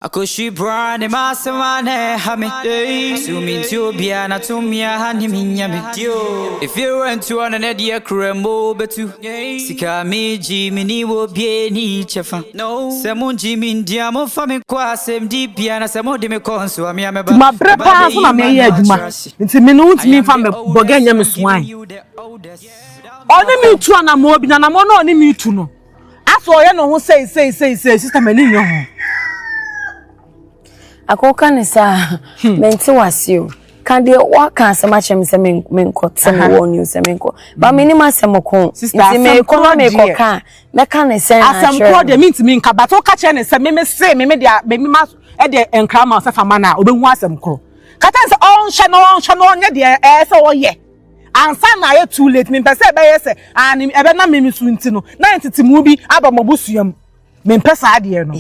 Akoshi brane masamane hame Sumi ntobia na tumia hani minyame If you went to an edia kremo betu Sika mi ji mi ni wo bie ni chefa No Sɛ mo ngye mi ndia mo fa me kɔ asɛm di bia na sɛ mo de me kɔ nso a me a mɛba Mabrɛ paa so na meyɛ adwuma nti me no wontumi mfa me bɔgɛ nyɛ me soan. Ɔne me tu anammɔn bi na anammɔn na ɔne me tu no asɛ ɔyɛ ne ho sei sei sei sei sista m'ani nyɛ ho. Akɔka ne saa mente wase o. Ka deɛ waka asɛm akyerɛ me sɛ menkɔ sɛ mewɔ new sɛ menkɔ ba menim asɛm ko nti mekɔ na mekɔ ka a mɛka ne sɛn asɛm akyerɛ korɔ no. deɛ mentumi nka but woka kyerɛ ne sɛ meme se meme deɛ meme ma ɛde nkra ma sɛ fama no a ɔbɛhu asɛm korɔ ka kyerɛ ne sɛ ɔnhwɛ na ɔnhwɛ na ɔnyɛ deɛ ɛyɛ sɛ ɔyɛ ansa na ayɛ too late. Mempɛ sɛ ɛbɛyɛ sɛ ane ɛbɛnam meme so nti no na ntetemu bi aba mɔbusua mu. Mempɛ saa adeɛ no.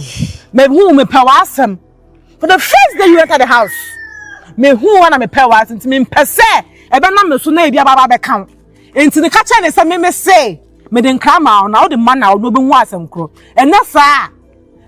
Mehu mepɛ w'asɛm for the first day you enter the house. Mehu wa na mepɛ w'asɛm nti mempɛ sɛ ɛbɛnam me so na ebi aba aba bɛka wo nti ne ka kyerɛ ne sɛ meme se mede nkra ma wo na wode ma na wo na wobɛhu asɛm korɔ. Ɛnyɛ saa,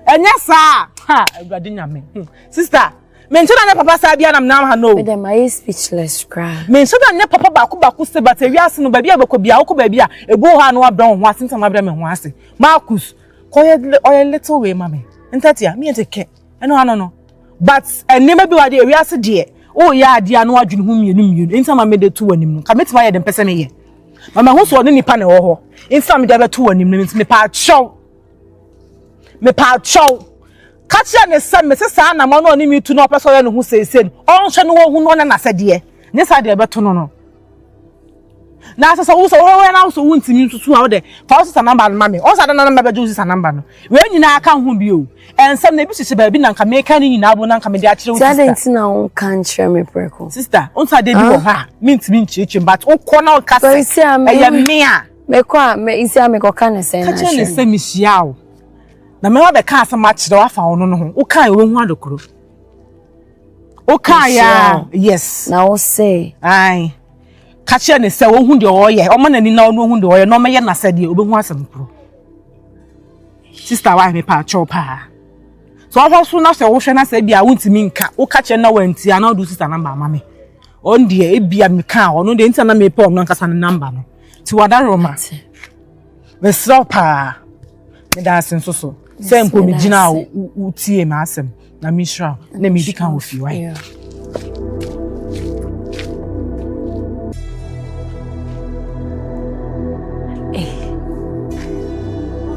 ɛnyɛ saa. Ha, Awurade Nyame. Sister, menkyɛ da nyɛ papa saa bia nam nam ha no. Mede mayɛ speechless koraa. Menhyɛ da nyɛ papa baako baako sɛ, but ewiase no baabi a bɛkɔ bia wokɔ baabi a ebu hɔ a na wabrɛ wo ho ase nti na wabrɛ me ho ase. Marcus kɔyɛ ɔyɛ little way ma me ntatia me yɛ kɛ ɛno ano no, but nneɛma bi wɔ adeɛ ewiase deɛ woyɛ adeɛ a na wadwene ho mmienu mmienu nti ama mede to w'anim no ka metumi ayɛ de mpɛ sɛ meyɛ ma mahu sɛ ɔne nipa na ɛwɔ hɔ nti na mede abɛto w'anim no. Nti mepa akyɛw, mepa akyɛw, ka kyerɛ ne sɛ mese saa anamɔ no ɔne mi tu na ɔpɛ sɛ ɔyɛ ne ho seesei no ɔnhwɛ no wɔhu no ɔne n'asɛdeɛ nye saa deɛ ɛbɛto no no na asɛ sɛ wo sɛ wɔwɔ na so wontumi nsusu a wode fa wo sister number no ma me. Ɔnsa da na mɛbɛgye wo sister number no. Wei nyinaa ka ho bi o. Ɛnsɛm na ebi hyehyɛ baabi na nka meka ne nyinaa bo na nka mede akyerɛ wo. Nti adɛn sister nti na wonka nkyerɛ me prɛko? Sister, ɔnsa da bi wɔ hɔ a mentumi nkyerɛkyerɛ, but wokɔ na woka But sɛ si a me- ɛyɛ me a mekɔ a me isi a mekɔka ne sɛn ka na kyerɛ ne akyerɛ sɛ mehyia wo na mɛma bɛka asɛm akyerɛ wo afa ɔno no ho. Wokae wobɛhu adokoro wokae a, yes. Na wo se Ai, ka kyerɛ ne sɛ wohu deɛ ɔyɛ, ɔma n'ani na ɔno ohu deɛ ɔyɛ na ɔmɛyɛ n'asɛdeɛ obɛhu asɛm koro. Sister, wa mepa akyɛw paa sɛ ɔhɔ so na sɛ wohwɛ na sɛ ebia wontumi nka woka kyerɛ na wanti a na wode wo sister number ama me. Ɔno deɛ ebia meka a ɔno deɛ nti na mepɛ ɔno ankasa ne number no nti wadaroma. Mesrɛ wo paa, meda ase nso so sɛ mpo meda megyina a ase. Wotie m'asɛm na menhyira wo na medi ka wɔ fie wae. Yeah. Eh,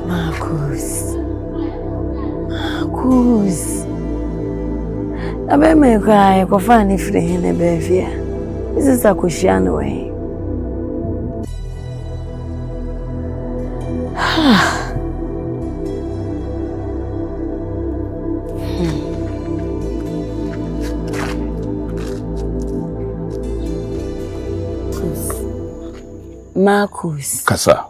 Marcus. Marcus. Na bɛrima yi koraa yɛkɔfaa ne firi he ne baabi a ne sister kɔhyia no wɔ he? Marcus. Kasa.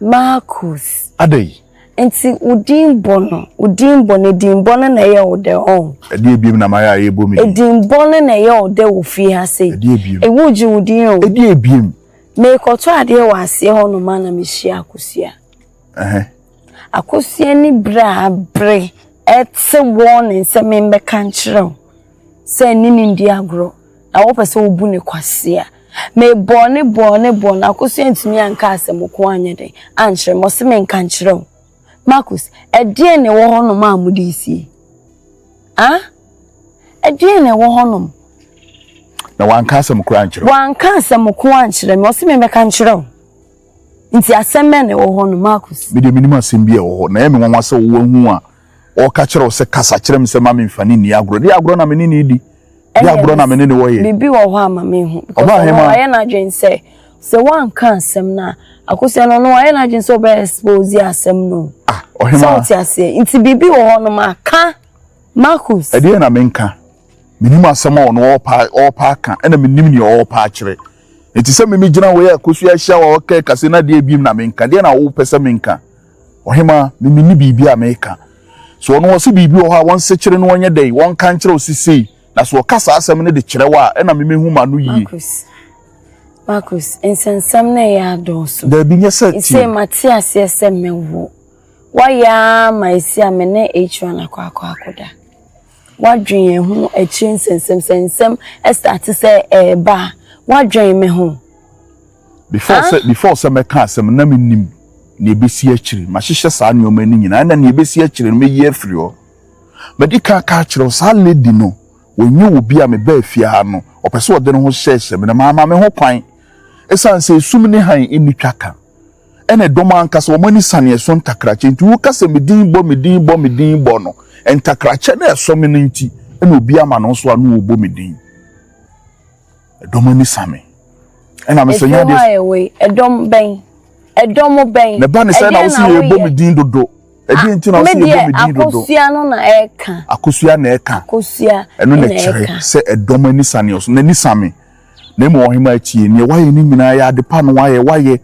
Marcus. Adai. Nti wo din bɔ no, wo din bɔ no, din bɔ no na ɛyɛ wo dɛ ɔn. Ɛdeɛ ebiem na mayɛ a ɛbɔ me din? Edin bɔ no na ɛyɛ wo dɛ wɔ fie ha sei. Ɛdeɛ ebiem? Ewu gye wo din o. Ɛdeɛ ebiem? Meekɔtɔ adeɛ wɔ aseɛ hɔ nom a na mehyia Akosua. Akosua ni bere a abere ɛte wɔn ne nsɛm mbɛka nkyerɛ wo sɛ ne ne ndi agorɔ na wopɛ sɛ wobu ne kwasea. Mebɔɔ ne bɔɔ ne bɔɔ na Akosua ntumi anka asɛm ko anyɛ den ankyerɛ me. Ɔse menka nkyerɛ wo. Marcus, ɛdeɛn na ɛwɔ hɔnom a mode sie? Ah? Ɛdeɛn na ɛwɔ hɔnom? Na wanka asɛm koraa nkyerɛ wo? Wanka asɛm ko ankyerɛ me. Ɔse memmɛka nkyerɛ wo. Nti asɛm bɛn na ɛwɔ hɔnom, Marcus? Me deɛ menim asɛm bi a ɛwɔ hɔ. Na ɛyɛ me nwanwa sɛ wowɔ hu a ɔka kyerɛ wo sɛ kasa kyerɛ me sɛ ma memfa ne nni agorɔ. Deɛ agorɔ na me ne ne di. Deɛ agorɔ na me ne ne wɔ yɛ. Biribi wɔ hɔ a ma mehu. Because Ɔbaa ɔno hema. wayɛ n'adwene sɛ sɛ woanka asɛm no a Akosua no ɔno wayɛ n'adwene sɛ ɔbɛyɛ expose asɛm no. Ah, Sɛ ɔhema. wote aseɛ. Nti biribi wɔ hɔnom a ka, Marcus. Ɛdeɛ na menka. Menim asɛm a ɔno ɔɔpa aka ɛna menim nea ɔɔpa akyerɛ. Nti sɛ mimi gyina hɔ yi a Akosua ahyia wɔ ɔka kase na deɛ ebiem na menka. Deɛ na wopɛ sɛ menka? Ɔhema, mimi ni biribi a meka. So ɔno ɔse biribi wɔ hɔ a wɔnsekyere no wɔnyɛ dɛn wɔnka nkyerɛ wo sesei. Na so ɔka saa asɛm no de kyerɛ wo a ɛna memehu ma no yie. Marcus. Marcus, nsɛnsɛm no ɛyɛ adɔɔso. Daabi nyɛ sɛ Nsɛ tie. mate aseɛ sɛ mɛwo. Wayɛ ara ma esi a me ne H1 akɔ akɔ akɔda. Woadwen yɛn ho akyire nsɛnsɛm sɛ nsɛm starte sɛ ɛreba a, woadwen me ho. Before sɛ before sɛ mɛka asɛm na menim nea ɛbɛsi akyire. Mahyehyɛ saa nneɛma no nyinaa ɛna nea ɛbɛsi akyire no mɛyi afiri hɔ. Madi kan aka akyerɛ wo saa lady no wɔnyɛ obi a mebaa fie ha no ɔpɛ sɛ ɔde ne ho hyɛhyɛ me na maama me ho kwan. Ɛsiane sɛ esum ne hann nni twaka. Ɛna ɛdɔm ankasa wɔn ani sane ɛso ntakrakyɛ nti woka sɛ me din bɔ me din bɔ me din bɔ no ntakrakyɛ na ɛsɔ me no nti ɛna obi ama no nso ano ɔbɔ me din. Ɛdɔm ani sa me. Ɛna mesɛ nyɛ adeɛ. Ɛdɔm bɛn? Ɛdɔm bɛn? Na ɛba ne sɛ na wosi yɛ bɔ me din dodo. Ɛdeɛ nti na wosi yɛ bɔ me din dodo. Akosua no na ɛka. Akosua na ɛka. Akosua ɛno na ɛkyerɛ sɛ ɛdɔm ani sa ne ɔso n'ani sa me. Na mmom ɔhemmaa tie, nea wayɛ no nyinaa yɛ ade pa na wayɛ, wayɛ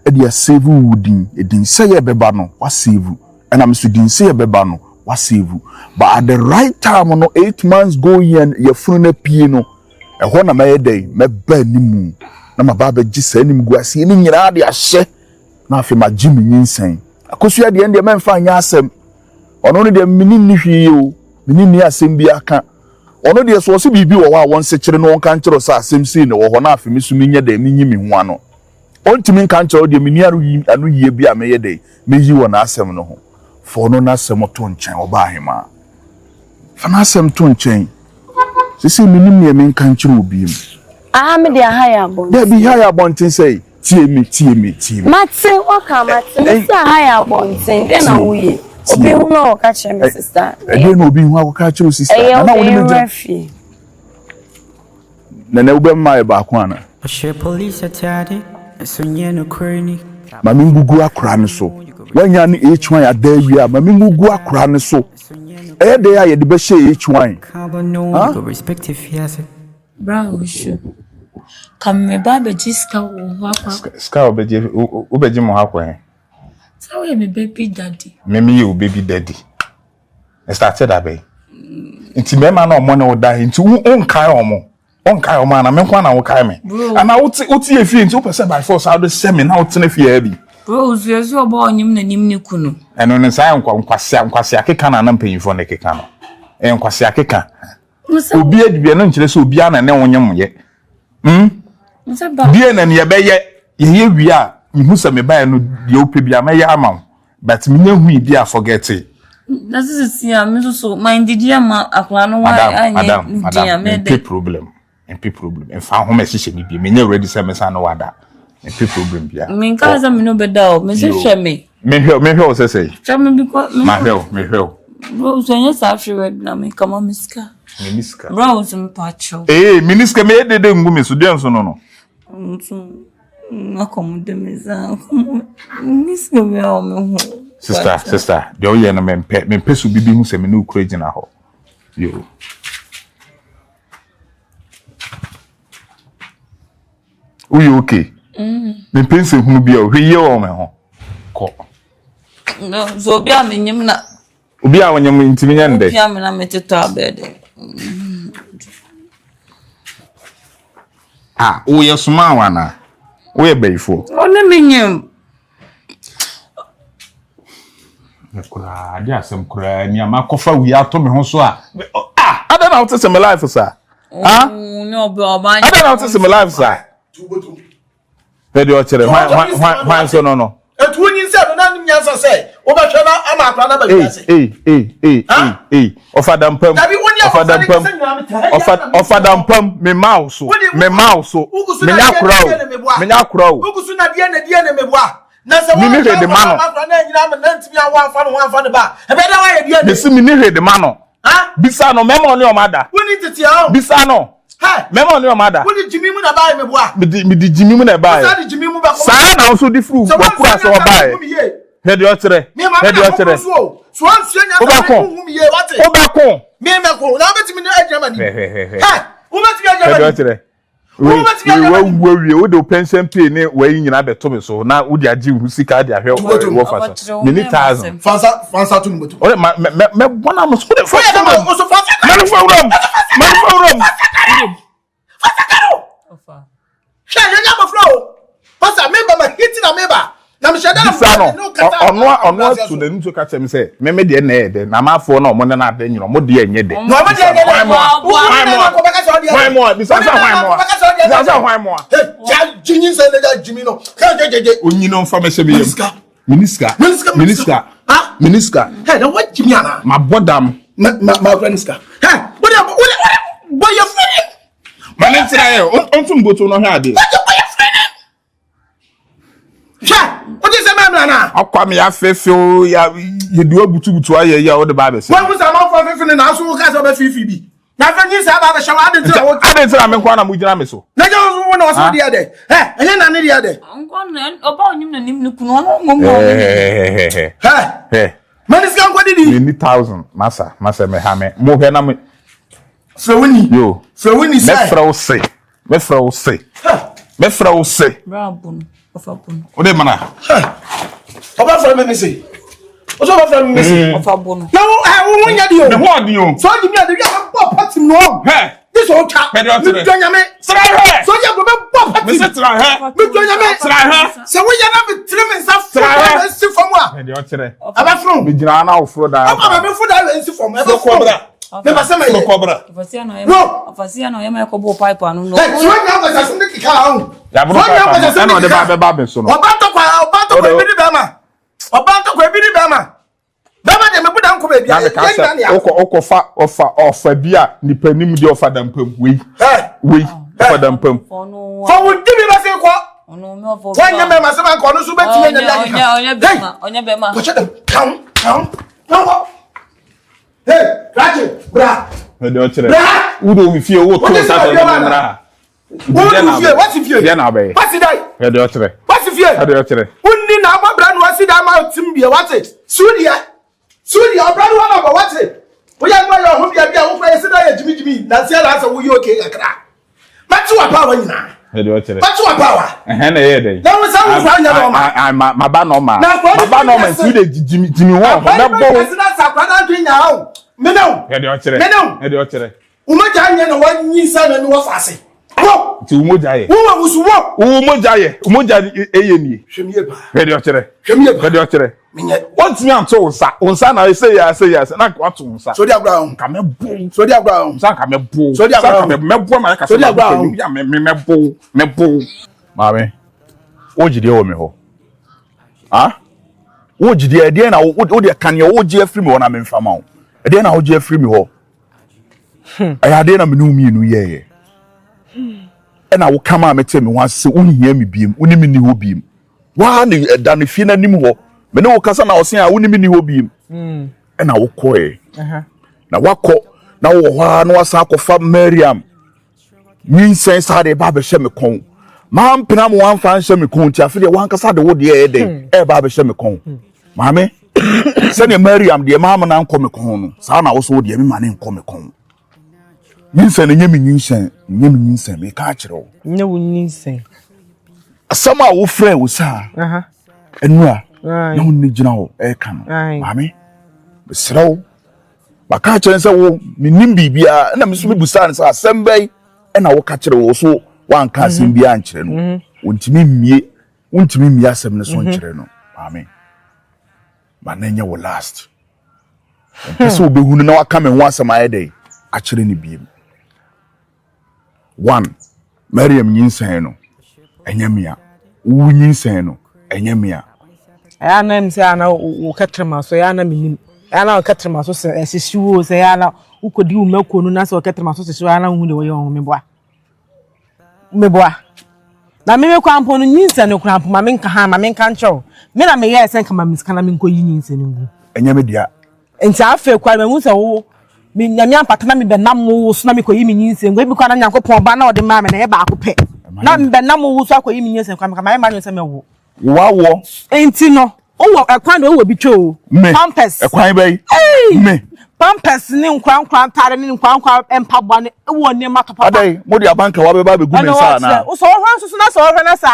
de asave wo din. Edin sɛ yɛ bɛba no, wasave. Ɛna me so din sɛ yɛ bɛba no, wasave. But at the right time no, eight months going and yɛfunu no apue no, ɛhɔ na mɛyɛ dɛn? Mɛba animu na maba abɛgye saa animguaseɛ no nyinaa de ahyɛ na afei magye me nyinsɛn. Akosua deɛ ɛndeɛ mɛmfa nyɛ asɛm. Ɔno no deɛ mene nni hwee o, mene nni asɛm bi aka. Ɔno deɛ sɛ ɔse biribi wɔ hɔ a wɔnsekyere no ɔnka nkyerɛ wo sɛ asɛm sei na ɛwɔ hɔ na afei me so menyɛ dɛn menyi me ho ano. Ɔntumi nka nkyerɛ wo deɛ menni ano yie bi a mɛyɛ dɛn mɛyi wɔ n'asɛm no ho. Fa ɔno n'asɛm to nkyɛn ɔbaa ahemaa. Fa n'asɛm to nkyɛn. Seesei mennim deɛ menka nkyerɛ wo bio. Aha me deɛ aha yɛ abɔnten. Dabi ha yɛ abɔnten sɛe. Tie me, tie me, tie me. Mate, waka mate. Mese aha yɛ abɔnten. Dɛn na woyɛ? Obi hu na ɔka kyerɛ me sista. Ɛdeɛn na obi hu akɔka akyerɛ wo sista? Ɛyɛ wo dɛ yɛnwura fie. Nana wobɛma yɛ baako ana? Ɔhyɛ police atade, nso nyɛ nokorɛ ni. Ma me ngugu akora no so. Woanya ne H1 ada awie a, ma me ngugu akora no so. Ɛyɛ dɛn a yɛde bɛhyɛ H1? Huh? Bra Owusu, ka me ba abɛgye sika wɔ wo hɔ akɔ. Sika a wobɛgye, wobɛgye mo hɔ akɔ he? Sɛ woyɛ me baby daddy. Me meyɛ wo baby daddy. Ɛstate da bɛn? Nti mmarima na ɔmo ne wo da he nti wonkae ɔmo? Wonkae ɔmo ana? Me nko na wokae me? Ana wote wote yɛ fie nti wopɛ sɛ by force a wode hyɛ me na wotena fie ha bi? Bro, Owusu yɛ sɛ ɔbɔ ɔnyem n'anim ne kunu. Ɛno ne saa nkwasea nkwasea keka na na mpanyinfoɔ no keka no. Ɛyɛ nkwasea keka. Obi adi bi no nkyerɛ sɛ obiara na ne wo nyem yɛ. Hmm? Deɛ na ne yɛbɛyɛ yɛyɛ wie a mehu sɛ mebaeɛ no deɛ wopɛ bi a mɛyɛ ama wo but menya hui bi a forget it. Na sisi a me nso so mandidi ama akwadaa no anyɛ din a mɛdɛ. Problem. Mpe problem. Mfa ho mɛhyehyɛ me bi. Menyɛ ready sɛ mesan ne wada. Mpe problem bia. Menka sɛ me no bɛda o. Mese hwɛ me. Mehwɛ mehwɛ wo sɛ sɛ. Hwɛ me because. Mahwɛ wo mehwɛ wo. Bro sɛ nyɛ saa hwɛ wɛ na me kama me sika. Me ni sika. Bro nso me pa kyɛw. Eh me ni sika me dede ngu me so deɛ nso no no. Nso akɔm de me saa akɔm me sika bi a me ho. Sister sister deɛ woyɛ no mempɛ mempɛ so bibi hu sɛ me ne wo kura gyina hɔ. Yo. Woyɛ okay? Mm. Mempɛ nsɛhunu bi a hwɛ yie wɔ me ho. Kɔ. No, so obi a menyim na. Obi a wonyim ntumi nyɛ ndɛ. Obi a me na metetɔ abɛɛ dɛ. Ah, woyɛ soma wa na? Woyɛ bayifoɔ? Ɔne me nyim. Koraa, ade asɛm koraa ni a makɔfa wei ato me ho so a. Ah, adɛn na wote sɛ me life saa? Ah? Adɛn na wote sɛ me life saa? Pɛ deɛ ɔkyerɛ, hwan hwan hwan so no no. Etu onyin sɛ no na nim nyansa sɛ wobɛhwɛ na ama akora na ba wiase. Ei ei ei ei ei ɔfadampam ɔfadampam ɔfa ɔfadampam me ma wo so me ma wo so menya akora o menya akora o. Wogu so na deɛ na deɛ na meboa. Na sɛ Mini hwee de ma no. akora na anyina ama na ntumi awo amfa ne ho amfa ne ba. Ɛbɛyɛ dɛ woayɛ deɛ Mesi mini hwee de ma no. Bisa no mɛma ɔne ɔma da. Woni tete a o. Bisa no. Mɛma ɔne ɔma da. Wode gyimi mu na ɛbaeɛ meboa. Mede mede gyimi mu na ɛbaeɛ. Wosan de gyimi mu bɛkɔ. Saa na nso de firi wakura sɛ ɔbaeɛ. Hwɛ deɛ ɔkyerɛ. Hwɛ deɛ ɔkyerɛ. Wobɛko. Wobɛko. Hwɛ deɛ ɔkyerɛ. Wei wei wawu awie wode wo pension pay ne wei nyinaa bɛto me so na wode agye wo sika de ahwɛ wɔ fa so mini thousand. Fansa fansa to ne bɔtɔ. Ɔde ma mɛ mɛ mɛ bɔ na mo so wode fa wuram mɛ ne fa wuram mɛ ne fa wuram. Fasa karo. Hwɛ yɛn nyɛ abɔfra o. Fasa meba ma hiti na meba. Na mehyɛ da na Bisa no. kasa. Ɔno ɔno ato n'ani so ka kyerɛ me sɛ me me deɛ na ɛyɛ dɛ na amafoɔ na ɔmo ne no ade nyina ɔmo deɛ nyɛ dɛ. Na ɔmo deɛ nyɛ dɛ. Hwan moa? Hwan moa? Hwan moa? Bisa sɛ hwan moa? Bisa sɛ hwan moa? Gyinyi sɛ ne gya gyimi no. Kɛ gyegyegye. Onyi no nfa mɛhyɛ me yam. Mini sika. Mini sika. Mini sika. Mini sika. Hɛ na wa gyimi ana? Ma bɔ dam. Ma ma ma kura ni sika. Hɛ wo de wo de bɔ yɛ fún mi. Ma ne ntena yɛ ɔntum boto no hwɛ adeɛ. Wọ́n ti bɔ yɛ fún mi. Hwɛ wọ́n ti sẹ́ mẹ́rin nana. Akwa mi afefe o ya yɛde wabutubutu ayɛ yi a wode ba abɛsɛ. Wọ́n sɛ amanfoɔ afefe no nanso woka sɛ wobɛfeefe bi. Na afei nyi saa ba abɛhyɛ wo ade nti na wo. Ade nti na me nko na mo gyina me so. Na gye wo na ɔsɛ deɛ dɛ. Ɛ ɛnyɛ na ne deɛ dɛ. Nko na ɔba onyim na nim ne kunu ɔno ngom na ɔno. Hɛ. Hɛ. Mani sika nkɔ didi. Mani thousand masa masa me ha me mo hwɛ na me. Frɛ wo ni. Yo. Frɛ wo ni sɛ. Mɛfrɛ wo se. Mɛfrɛ wo se. Mɛfrɛ wo se. Bra bunu. Ɔfa bunu. O de mana. Ɔbɛ frɛ me me se. Ɔsɛ ɔbɛ frɛ me me se. Ɔfa bunu. Na wo ɛ wo ho nya di o. Ne ho ɔdi o. Sɛ ɔdi mi a de wi a bɛ bɔ pati mu ɔ. Hɛ. Di sɛ ɔtwa. Mɛ de ɔtiri. Mi dɔ nyame. Sira hɛ. Sɛ ɔdi agorɔ bɛ bɔ pati. Mi se tira hɛ. Mi dɔ nyame. Sira hɛ. Sɛ wo yɛ na mi tiri mi nsa Sira furu hɛ. bɛ nsi fam a. Mɛ de ɔtiri. A bɛ furu. Mi gyina ana ofuro daa. Ɔba bɛ mi furu daa bɛ nsi fam. Ɛ bɛ Furu furu. kɔbra. Ne ba sɛ mɛ Furu yɛ. kɔbra. Ɔfasia na ɔyɛ Wo. ɔfasia na ɔyɛ ma ɛkɔbɔ pipe ano no. Ɛ sɛ ɔnya akɔsasɛm de keka ahụ. Yaburo Sɛ ɔnya pipe ano akɔsasɛm ɛna de ɔde ba keka. bɛba bɛ so no. Ɔba ntɔkwa ɔba ntɔkwa ebi ni bɛrima. Ɔba ntɔkwa ebi ni bɛrima. Bɛrima deɛ mebu da nkɔ baabi Na a mi ka yɛn nyina sɛ nea. wokɔ wokɔ fa ɔfa ɔfa bi a nipa nim deɛ ɔfa dampam wei Ɛ wei ɔfa dampam. Ɔno fa wo di mi bɛ se kɔ. ɔno mi ɔfɔ. Wɔnyɛ mɛrima sɛ manka ɔno nso bɛtumi anya bi Ɔnyɛ akeka. ɔnyɛ bɛrima ɔnyɛ bɛrima. Kɔhyɛ dɛm kan kan kan hɔ. Hey, Rachi, bra. Ɛde ɔkyerɛ. Bra. Wode omi fie wo to Wode nsa sɛ sɛ ɔbea ɔde wa mmra ha. Wo du fie, wasi fie. Deɛ na abɛyɛ. Wasi dan. Ɛde ɔkyerɛ. Wasi fie. Ɛde ɔkyerɛ. Wonni na abɔ bra no wasi dan ma tim bie wate. Sudeɛ. Sudeɛ ɔbra no wana bɔ wate. Woyɛ no ayɛ ɔho bia bia wokora yɛsi dan yɛ gyimigyimi. Nansi ala sɛ woyɛ okay kakra. Mɛte wa paawa nyinaa. Ɛde ɔkyerɛ. Mɛte wa paawa. Ɛhɛn na ɛyɛ dɛ. Na wo sɛ wo fa nyɛ nɔɔma. Ai ma ma ba nɔɔma. Na akwa Ma ba ni nɔɔma kɛse. nti wode gyimi gyimi hɔ hɔ Akwa ni mɛbɔ wo. kɛse na sɛ akwa no adwene nyaa o. Mene wo. Ɛde ɔkyerɛ. Mene wo. Ɛde ɔkyerɛ. Wo mogya nyɛ na wanyinsɛn na ne wɔ faase. Wo. Nti wo mogya yɛ. Wo wɔ wusu wo. Wo mogya yɛ. Wo mogya ɛyɛ nie. Hwɛ mi yie paa. Ɛde ɔkyerɛ. Hwɛ mi yie paa. Ɛde ɔkyerɛ. Menyɛ. Wɔntumi anto wo nsa. Wo nsa na ɛsɛ yɛ asɛ yɛ asɛ na nka wato wo nsa. So di agorɔ ahụ. Nka mɛbo. So di agorɔ ahụ. Nsa nka mɛbo. So di agorɔ ahụ. Nsa nka mɛbo ama yɛ So di kasa agorɔ ahụ. mɛ mɛ mɛ mɛbo mɛbo. Maame, wogye deɛ wɔ me hɔ. Ah? Wogye deɛ ɛdeɛ na wo deɛ ka neɛ wogye afiri me hɔ na memfa ma wo. Ɛdeɛ na wogye afiri me hɔ. Ɛyɛ adeɛ na me ne wo mmienu yɛɛyɛ. Ɛna woka maa mete me ho ase sɛ wonhia me biem, wo ne me nni hɔ biem. Waa ne ɛda ne fie n'anim hɔ. Me ne wo kasa na ɔse a wo ne me nni hɔ biem. Ɛna wokɔɛ. Na wakɔ na wowɔ hɔ ara na wasan akɔfa Mariam nyinsɛn saa de ba abɛhyɛ me kɔn. Mampena mo wamfa anhyɛ me kɔn nti afe deɛ wankasa de wo deɛ ɛyɛ dɛn ɛreba abɛhyɛ me kɔn. Maame, sɛdeɛ Mariam deɛ maama no ankɔ me kɔn no, saa na wo so wo deɛ mema ne nkɔ me kɔn. Nyinsɛn no nyɛ me nyinsɛn, nyɛ me nyinsɛn, meka akyerɛ wo. Nyɛ wo nyinsɛn. Asɛm a wofrɛ wo saa ɛnura na wo ne gyina hɔ ɛreka no, maame, mesrɛ wo, maka akyerɛ sɛ wo menim biribiara, ɛna me nso mebusaa no sɛ asɛm bɛn ɛna woka kyerɛ wo so woanka asɛm mhm. biara nkyerɛ no, mhm. wontumi mmie wontumi mmie asɛm no so mhm. nkyerɛ no, maame, ma na ɛnyɛ wo last. Mpɛ sɛ wobɛhunu na waka me ho asɛm ayɛ dɛn akyerɛ no biem. One, Mariam nyinsɛn no, ɛnyɛ mea. Wo nyinsɛn no, ɛnyɛ mea. Ɛyɛ a na ɛm sɛ ana wo kɛtrɛma so, ɛyɛ a na menim. Ɛyɛ a na wo kɛtrɛma so sɛ ɛhyehye wo sɛ ɛyɛ a na wokɔdi wo mako no na sɛ wo kɛtrɛma so hyehye wo ɛyɛ a na wohu deɛ wɔyɛ wɔn ho meboa. Meboa. Na me me kora mpo no nyinsɛn no kora mpo ma menka ha ma menka nkyerɛ wo. Me na meyɛɛ sɛ nka ma me sika na menkɔyi nyinsɛn no ngu. Ɛnyɛ me dea. Nti afei koraa mahu sɛ wo me nyame ampata na mebɛnam wo so na mekɔyi me nyinsɛn gu. Ebi koraa na Nyankopɔn ba na ɔde maa me na ɛyɛ baako pɛ. Na mebɛnam wo so akɔyi me nyinsɛn koraa meka mayɛ m'adwene sɛ mɛwo. Wawoɔ. Nti no, wowɔ ɛkwan de wowɔ bi twɛ o. Me. Pampers. Ɛkwan bɛyi. Hey! Me. Pampers ne nkorankora ntaare ne nkorankora mpaboa ne wowɔ nneɛma tɔ papa. Adɛn, mo de abankawa bɛba abɛgu me nsa anaa? Ɛna wɔkyerɛ, sɛ ɔhwɛ nso so na sɛ ɔhwɛ na sɛ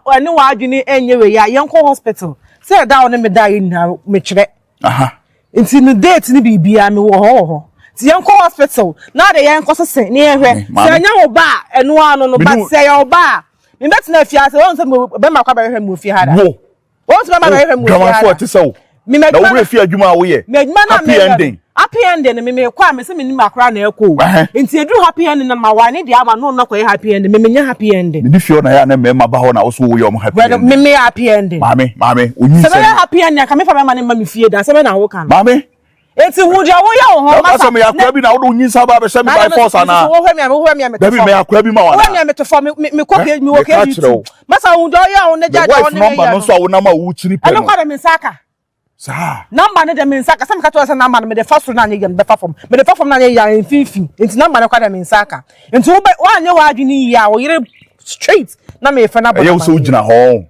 ɛne w'adwene ɛnyɛ wei a, yɛnkɔ hospital. Sɛ ɛda a wo ne me da yɛ nyinaa mekyerɛ. Aha. Nti no date ne biribiara mewɔ hɔ wɔ hɔ. Nti yɛnkɔ hospital na de yɛnkɔ sese ne yɛnhwɛ. Sɛ ɛnyɛ wo ba a ɛno ano no, but sɛ ɛyɛ wo ba a, mebɛtena afiase, wɔn sɛ bɛma kɔ abɛhwehwɛ me wɔ fie ha da. Wo. Wɔn tuma ma bɛhwehwɛ mu Dwamanfoɔ ɛte sɛ wo. Na wo werɛ fi adwuma a woyɛ. Happy ending. Happy ending no me mekɔ a mese menim akora na ɛkɔ o. Nti ɛduru happy ending no ma wa ne deɛ ama no na kɔyɛ happy ending. Me menyɛ happy ending. Mene fie hɔ na yɛ a na mmarima ba hɔ na wo so woyɛ wɔn happy ending. Me meyɛ happy ending. Maame, maame, onyinsɛn. Sɛ mɛyɛ happy ending anka mefa bɛrima no mma me fie da asɛm bɛn na woka no. Maame. Eti hu deɛ woyɛ wo ho masa. Sɛ meyɛ akora bi na wode wo nyinsa ba abɛhyɛ me by force anaa? Wohwɛ me a wohwɛ me a mete fam. Dabi meyɛ akora bi ma wo anaa? Wohwɛ me a mete fam mekɔ ke mewɔ KUT. Masa hu deɛ ɔyɛ wo ne gya deɛ ɔne me yɛ no. No nso a wonam a wokyini pɛ no. Ɛno kɔ de me nsa aka. Saa. Number no de me nsa aka sɛ meka kyerɛ sɛ number no mede fa soro na anyɛ yɛ mede fa fam. Mede fa fam na anyɛ yɛ mfimfini. Nti number no kɔ de me nsa aka. Nti wobɛ woanyɛ w'adwene yie a wo yere straight na mefɛ no abɔ. Ɛyɛ wo sɛ wogyina hɔ.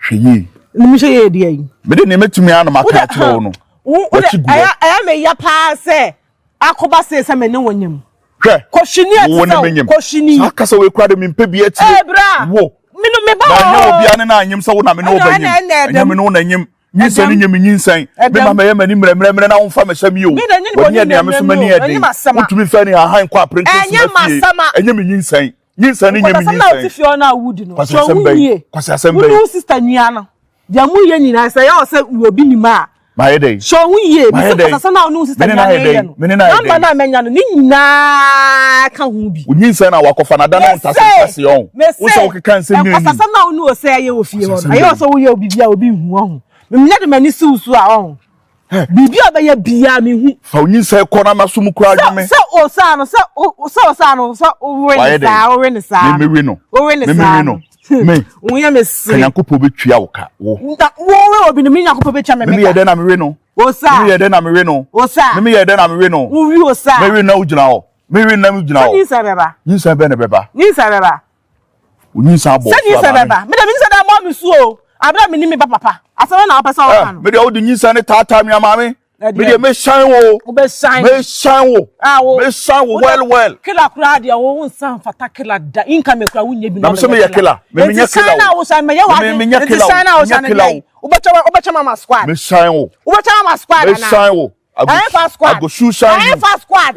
Hwɛ yie. Ne mi hwɛ yie deɛ yi. Mede nea mɛtumi ara na maka akyerɛ wo no. Wakyi gu hɔ. Ɛyɛ me ya paa sɛ akɔba sei sɛ me ne wo nyem. Hwɛ. Kɔhwini a Wo te ne sɛ me nyem. kɔhwini. Saa kasa wei koraa de mempɛ bi atie. Ee bra. Wo. Me no me ba Na ɛnyɛ hɔ. obiara ne na anyem sɛ wo na me ne wo Ɛna bɛnyem. ɛna ɛna Ɛnyɛ ɛdɛm. me ne wo na nyem. Nyinsɛn Ɛdɛm. ne nyɛ me nyinsɛn. Me ma Ɛdɛm. mɛyɛ m'ani mmerɛmmerɛmmerɛ na womfa mɛhyɛ me o. Me na ɛnyɛ W'ani w'ani yɛ den a me nso m'ani mmerɛmmerɛ yɛ o. Ɛnyɛ den. m'asɛm a. Wontumi mfa ani hahan nkɔ aprenten Ɛnyɛ soma fie. m'asɛm a. Ɛnyɛ me nyinsɛn. Nyinsɛn ne nyɛ me Nkwadaa na wote nyinsɛn. fie hɔ no a wodi no, Kwasi hwɛ asɛm wo bɛn? yie. Kwasi asɛm Wo ne bɛn? wo sista nua no, deɛ moyɛ nyinaa sɛ ɛyɛ wɔ sɛ obi nim a, Mayɛ dɛn? hwɛ wo yie. Mayɛ Mese dɛn? kwasasɛm a wo ne wo sista Me ne no nua no ayɛ yɛ dɛn? no, Me ne no ayɛ namba dɛn? no a manya no, ne nyinaa ka ho bi. Wo nyinsɛn na wakɔfa no ada na wo ntase Mese, ntase ɔn. Wo mese, sɛ wokeka nsɛm nyɛ nim. nkwasasɛm no a wo ne ɔsɛ yɛ wɔ fie hɔ no, Kwasi asɛm ɛyɛ wɔ bɛn? sɛ woyɛ obi bi a obi nhu ɔho. Menyɛ de m'ani si wo so a ɔho. Biribi a ɔbɛyɛ biara mehu. Fa wo nyinsɛn kɔ na maso mu koraa dwome. Sɛ ɔsaa no sɛ sɛ ɔsaa no sɛ wowe ne saa wowe ne saa. Me mewe no. Wowe ne saa no. Me. Woyɛ me sere. Ka Nyankopɔn bɛtua wo ka wo. Na wowe obi no me Nyankopɔn bɛtua me me ka. Me yɛ dɛn na mewe no. Osaa. Me yɛ dɛn na mewe no. Osaa. Me yɛ dɛn na mewe no. Wowe osaa. Mewe na wogyina hɔ. Mewe na wogyina hɔ. Sɛ nyinsɛn bɛba. Nyinsɛn bɛn na bɛba. Nyinsɛn bɛba. Onyinsɛn abɔ Sɛ nyinsɛn bɛba. Me de me nyinsɛn da mɔ me su o. Abira me ni me ba papa. Asɛm na wopɛ sɛ woka no. Me de wode nyinsɛn ne taataa me ama me. Me de me shine wo. Wo bɛ shine. Me shine wo. Ah wo. Me shine wo well well. Killer kura deɛ wo wo nsa mfata killer da. Inka me kura wo nyɛ bi na. Na me sɛ me yɛ killer. Me me nyɛ killer. Nti shine na wo shine me yɛ wa. Me me nyɛ killer. Nti shine na wo shine me. Wo bɛ twɛ wo bɛ twɛ mama squad. Me shine wo. Wo bɛ twɛ mama squad Me ana. shine wo. Ɛyɛ squad. I go shoe shine you. Ɛyɛ squad.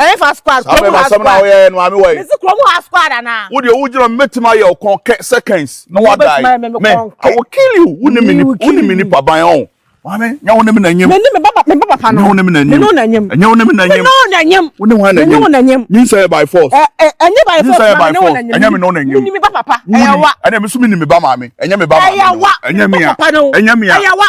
Ɛyɛ fa squad. Saa bɛma asɛm na woyɛ no maame wɔ yi. Mesi kurom ha squad anaa. Wo deɛ wogyina mɛtumi ayɛ wo kɔn kɛ seconds na wadae. Me I will kill you. Wo ne me nipa wo ne me nipa ban ɔn. Maame nyɛ wo ne me na nyim. Me ne me ba me ba papa no. Nyɛ wo ne me na nyim. Me ne wo na nyim. Ɛnyɛ wo ne me na nyim. Me ne wo na nyim. Wo ne hwan na nyim. Me ne wo na nyim. Nyinsɛn yɛ by force. Ɛ ɛ ɛnyɛ by force. Nyinsɛn yɛ by Me ne wo force. na nyim. Ɛnyɛ me ne wo na nyim. Me ne me ba papa. Ɛyɛ wa. Ɛnna me nso me ni me ba maame. Ɛnyɛ me ba maame. Ɛyɛ wa. Ɛnyɛ me a. Ɛnyɛ me a. Ɛyɛ wa.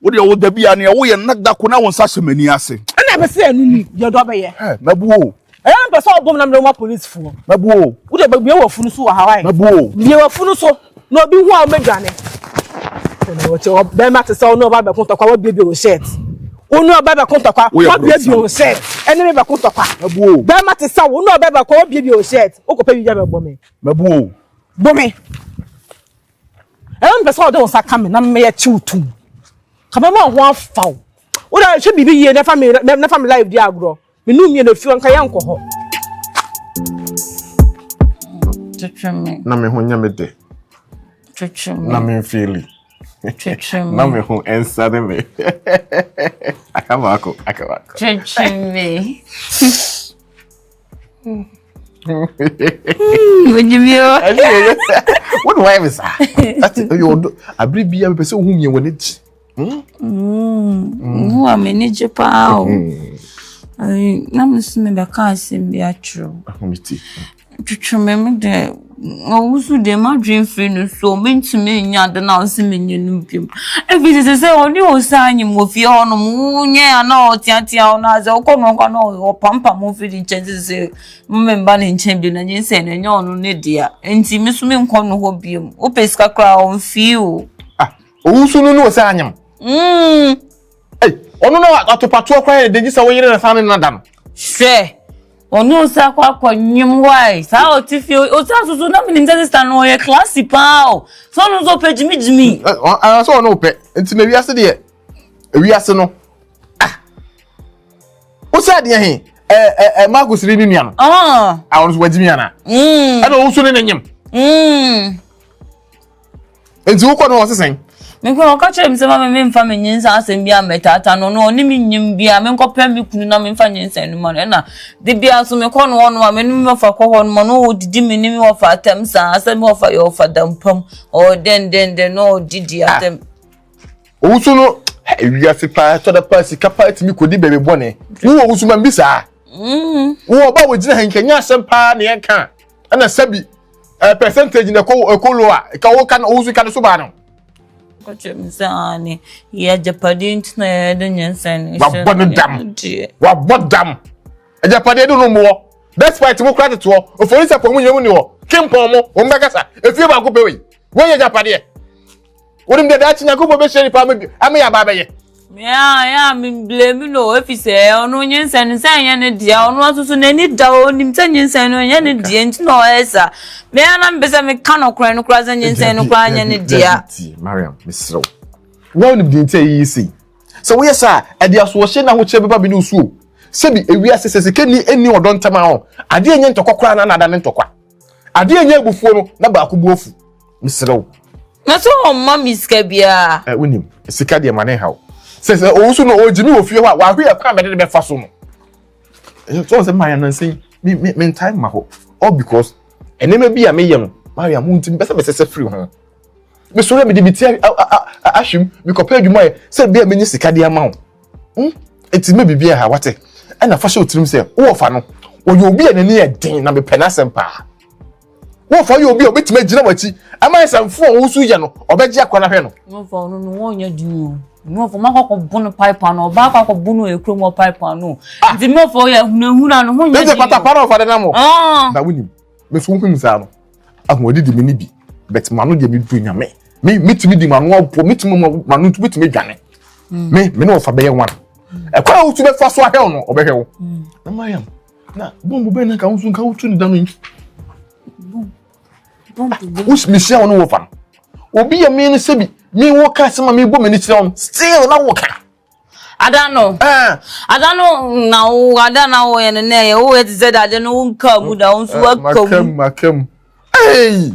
Wo deɛ wo da bi a nea woyɛ no na da ko na wo nsa hyɛ m'ani ase. Ɛna ɛpɛ sɛ ɛno ni deɛ ɔdɔ bɛyɛ. Ɛ mɛbu o. Ɛyɛ na mpɛ sɛ ɔbom na mede ma polisifoɔ. Mɛbu o. Wo deɛ bue w'afunu so wɔ ha wae. Mɛbu o. Bue w'afunu so na obi hu a ɔmɛdwane. Ɛna wɔkyɛ bɛrima te sɛ wo ne ɔba bɛko ntɔkwa wabiebie wo shirt. Wo ne ɔba bɛko ntɔkwa wabiebie wo shirt. Ɛne me bɛko ntɔkwa. Mɛbu o. Bɛrima te sɛ wo ne ɔba bɛko wabiebie wo shirt. Wokɔpɛ biribi abɛbɔ me. Mɛbu o. Bɔ me. Ɛna mepɛ sɛ ɔde wo nsa ka me na meyɛ kyew tum. Ka mɛma wo ho afa wo. Wo da hwɛ biribi yie na fa me na fa me life di agorɔ. Me nu mmienu afi hɔ nka yɛnkɔ hɔ. Twetwe me. Na me ho nyɛ me dɛ. Twetwe me. Na me mfeeli. Twetwe me. Na me ho ɛnsane me. Aka baako, aka baako. Twetwe me. Wo de wayɛ me saa. Ati ɛyɛ ɔdɔ abere bi a mepɛ sɛ ohun yɛn wɔ ne gye. Hu a m'ani gye paa o. Na me nso mebɛka asɛm bi akyerɛ wo. Ahomete. Twetwe me me deɛ ɔwo so deɛ m'adwene mfiri no so mentumi nyɛ ade no a ɔse menyɛ no biom. Ɛfiri sɛ sɛ ɔne wo saa anyim wɔ fie hɔnom wonyɛ a na ɔteatea wo no asɛ wokɔ no kɔ na ɔpampam wo firi nkyɛn sɛ sɛ memba ne nkyɛn bio na nyinsɛn no ɛnyɛ ɔno ne dea nti me so menkɔ no hɔ biom wopɛ sika koraa ɔmfii o. Ah, ɔwo so no ne wo saa anyim? Mm. Ei, ɔno na atopatoɔ koraa yɛ den gye sɛ wo yere na saa ne no ada no. Hwɛ, ɔne osa akɔ akɔ nwom why saa ɔte fie osa soso na menim sɛ sista no ɔyɛ classy paa o sɛ ɔno nso ɔpɛ gyimigyimi. Ɔno sɛ ɔno ɔpɛ nti na wiase deɛ wiase no ah wosa adeɛ he ɛ ɛ ɛ Marcus ne ne nua no ah ɔno nso wagyimi ana ɛna ɔno nso ne ne nyem. Nti wokɔ no ɔse sɛn? Mekɔ ɔka kyerɛ me sɛ ma me memfa me nyinsɛn asɛm bi ammɛtaataa no no ɔne me nyim bi a menkɔpɛ me kunu na memfa nyinsɛn no ma no ɛna de bia nso mekɔ no hɔ no a me ne me wɔfa kɔ hɔ no ma no ɔdidi me ne me wɔfa atɛm saa sɛ me wɔfa yɛ ɔfa dampam ɔwɔ dɛn dɛn dɛn na ɔdidi atɛm. Owusu no ewiase paa ɛtɔ da paa sika paa tumi kɔdi baabi bɔne. Wowɔ owusu ma bi saa. Mm. Wowɔ ɔba wɔgyina ha nkɛnyɛ asɛm paa na yɛnka ɛna sɛbi eh, percentage na ɛkɔ ɛkɔ low a ka wo ka owusu ka no so baa no. Kɔkyerɛ me sɛ aane yɛ agyapadeɛ nti na yɛde nyinsɛn no hyɛ Wabɔ no dam. Wabɔ dam. Agyapadeɛ de no mmoɔ. Despite mo kora tetoɔ. Ofori sɛ pɔn mu nyina mu ni hɔ. Kempɔn mo wɔn bɛkasa. Efie baako pɛ wei. Wei yɛ agyapadeɛ. Wonim deɛ daakye Nyankopɔn bɛhyira nipa ama bi ama yɛ aba abɛyɛ. Yeah, yeah, me blame no. If you say ɔno nyinsɛn no sɛ ɛnyɛ ne deɛ ɔno nso so n'ani da hɔ onim sɛ nyinsɛn no ɛnyɛ ne deɛ nti na ɔyɛ saa. Me ara na mepɛ sɛ meka nɔkorɛ no koraa sɛ nyinsɛn no koraa nyɛ ne dea. Tie, Mariam, mesrɛ wo. Wonim deɛ nti a yɛyɛ sei. Sɛ woyɛ saa a, ɛde asoɔhye ne ahokyerɛ bɛba me ne wo so o. Sɛbi ewiase sɛ sika nni nni ɔdɔ ntam a ɔ, adeɛ nyɛ ntɔkwa koraa na na adane ntɔkwa. Adeɛ nyɛ abufuo no na baako bo afu. Mesrɛ wo. Na sɛ ɔmma me sika biara. Ɛ wonim, sika deɛ ma ne nhaw. Sɛ sɛ ɔwɔ so no ɔgye me wɔ fie hɔ a, wahwe ɛkwan a mede ne bɛfa so no. Sɛ ɔsɛ Maria nansa yi, me me me ntae mma hɔ. All because nneɛma bi a meyɛ no, Maria mo nti mepɛ sɛ mesɛsɛ firi ho. Mesɔre a mede me ti ahwem, mekɔpɛ adwuma yɛ sɛ bia menya sika de ama wo. Hmm? Enti me biribi aha wate. Ɛna fa hyɛ wo tirim sɛ wowɔ fa no. Ɔyɛ obi a n'ani yɛ den na mepɛ n'asɛm paa. Wɔfa yɛ obi a obetumi agyina w'akyi ama nsɛmfo a wosu yɛ no, ɔbɛgye akora no ahwɛ no. Wɔfa ɔno no wɔnyɛ den o. Wɔfa ɔmo akɔ akɔbo no pipe ano, ɔbaa akɔ akɔbo no ekuro mu pipe ano. Ah. Nti wɔfa ɔyɛ hunahuna no ho nyɛ den. Ɛsɛ patapa na ɔfa de nam o. Ah. Na wonim, me so wohum saa no, ahoɔden di me ne bi, but m'ano deɛ medu nyame. Me metumi di m'ano abɔ, metumi m'ano nso metumi dwane. Hmm. Me me ne ɔfa bɛyɛ one. Ɛkwan a wotu bɛfa so ahwɛ wo no, ɔbɛhwɛ wo. Hmm. Na Mariam, na bɔmbu bɛn na nka wo nso nka wotu ne da no yi mehyia wo ne wɔfa no obi yɛ me no sɛbi me wo ka asɛm a mebɔ m'ani kyerɛ wo no still na wo ka ada no eh. ada no na wo ada na wo yɛ no na ɛyɛ wo yɛ te sɛ dade no wo nka mu da wo nso eh, waka mu maka mu ei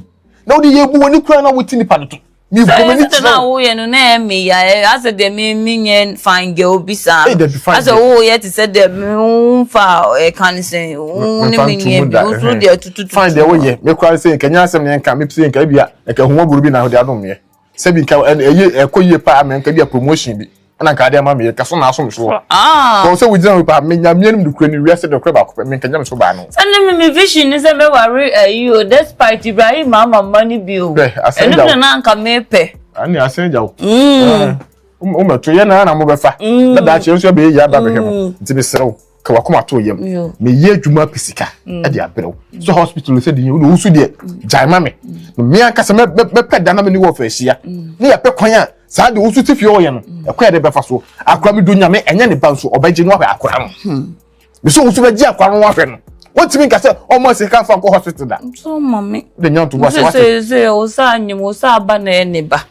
na wode yɛ bu w'ani kura na wote nipa no to Mebɔ m'ani kyerɛ na woyɛ no na ɛyɛ me ya asɛ deɛ me menyɛ fine girl bi saa no asɛ woyɛ te sɛ deɛ memfa ɛka ne sɛ wo ne me nyɛ bi wo so deɛ tututu fine deɛ woyɛ me koraa sɛ nka nyɛ asɛm ne nka me sɛ nka ebia nka hummɔborɔ bi na wode adom meɛ sɛ bi nka ɛyɛ ɛkɔ yie paa me nka bi a promotion bi ɛna nka ade ama me yɛ kaso na asom soɔ ah. kɔn sɛ wogyina hɔ paa me nyame anim nokura ne wiase nokora baako pɛ me nka nyame so baa no sɛ ne me me vision ne sɛ mɛware ayi o despite Ibrahim ama mma no bi o ɛno bi na na anka mepɛ ɛne asɛn gya wo mm. womɛto yɛ na na mobɛfa mm. na daakye nso ɛbɛyɛ yie aba bɛhwɛ mo mm. nti mesrɛ wo ka wakoma to yam meyɛ adwuma pɛ sika de abrɛ wo so hospital sɛ deɛ wode wosu deɛ gyae ma me na me ankasa mɛpɛ da na me ne wɔ fɛ ahyia ne yɛpɛ kwan a saa de wosu te fie ɔyɛ no ɛkwan yɛde bɛfa so akora me do nyame ɛnyɛ ne ba nso ɔbɛgye no ahwɛ akora no mesɛ wosu bɛgye akora no ahwɛ no wontumi nka sɛ ɔma sika mfa nkɔ hospital da nso ma me de nya ntobo ase wate sɛ sɛ wo sa anyem wo sa aba na ɛne ba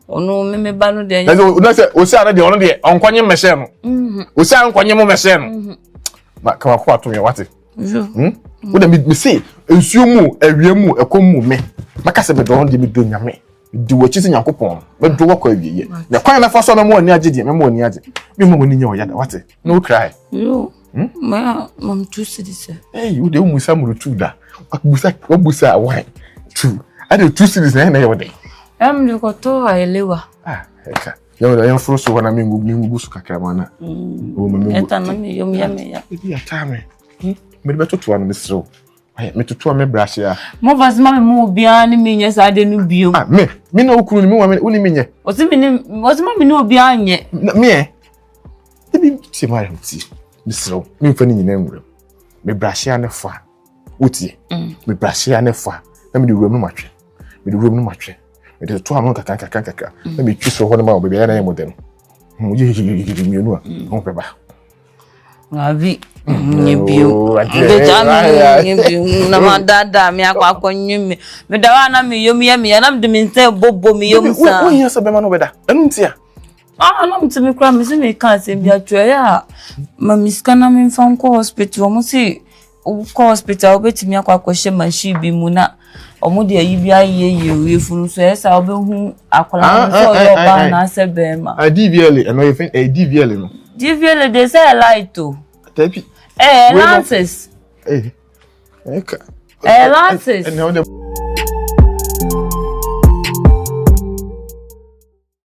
ɔno me me ba no deɛ na sɛ osi ano deɛ ɔno deɛ ɔnkɔnye mmɛhyɛ no mhm. osi ano nkɔnye mo mmɛhyɛ no mhm. ma kama kɔ ato yɛ wate hmm? wo na me se nsuo mu awia mu ɛkɔm mu me mɛka sɛ medɔ no deɛ medɔ nyame di w'akyi sɛ nyankopɔn mɛdɔ wakɔ awieɛ na kwan mɛfa so a mɛma w'ani agye deɛ mɛma w'ani agye mema w'ani nyɛ ɔyada wate na wo kra Hmm? Ma mam tu cedis. Hey, wo de wo musa muru tu da. Wabusa wabusa one two. Ade tu cedis na na yɛ wo de. Em de kɔtɔ ayelewa. Ah, ɛka. Yɛ wo yɛn foro so hɔ na me ngu me ngu so kakra ma na. Mm. O ma me ngu. Ɛta na me yom yɛ me ya. Ebi ata me. Hmm? Me de bɛtoto ano mesrɛ wo. Ayɛ me toto a me brush ya. Mo fa sima me mu obiara ne me nyɛ saa de no bio. Ah, me me na okunu ni me wa me wo ni me nyɛ. Ɔsi me ne ɔsi ma me ne obiara nyɛ. Me ɛ. Ebi tie ma ayam tie. Mesrɛ wo, memfa ne nyinaa nwura mu. Me brahye a ne fa. Wotie? Mm. Me brahye a ne fa. Na mede wuram no matwe. Mede wuram no matwe. Mede to ano nkakra nkakra nkakra. Mm. Na metwi soro hɔ no ma wo baabi a na yɛ mo dɛ no. Hmm, yɛ yɛ yɛ yɛ mmienu a, mm. ho bɛba. Rabi, nye bio. Mbɛgya me nye bio. Na ma daadaa me akɔ akɔ nye me. Meda hɔ a na me yam yɛ me ya na mede me nsa bobɔ me yam saa. Wohia sɛ bɛma no bɛda. Ɛno nti a. Ah, na mete me koraa mese meka asɛm bi ato ɛyɛ a ma me sika na memfa nkɔ hospital. Wɔn se wokɔ hospital wobɛtumi akɔ akɔhyɛ machine bi mu na wɔn de ayi bi ayeyɛ wo yafunu so ɛyɛ saa wobɛhu akwadaa no sɛ ɔyɛ ɔbaa anaasɛ bɛrima. Ah, DVLA ɛno yɛ fɛn ɛyɛ DVLA no. DVLA de sɛ ɛyɛ light o. Dabi. Ɛyɛ lances. Ɛɛ ɛka. Ɛyɛ lances. Ɛna ɔde.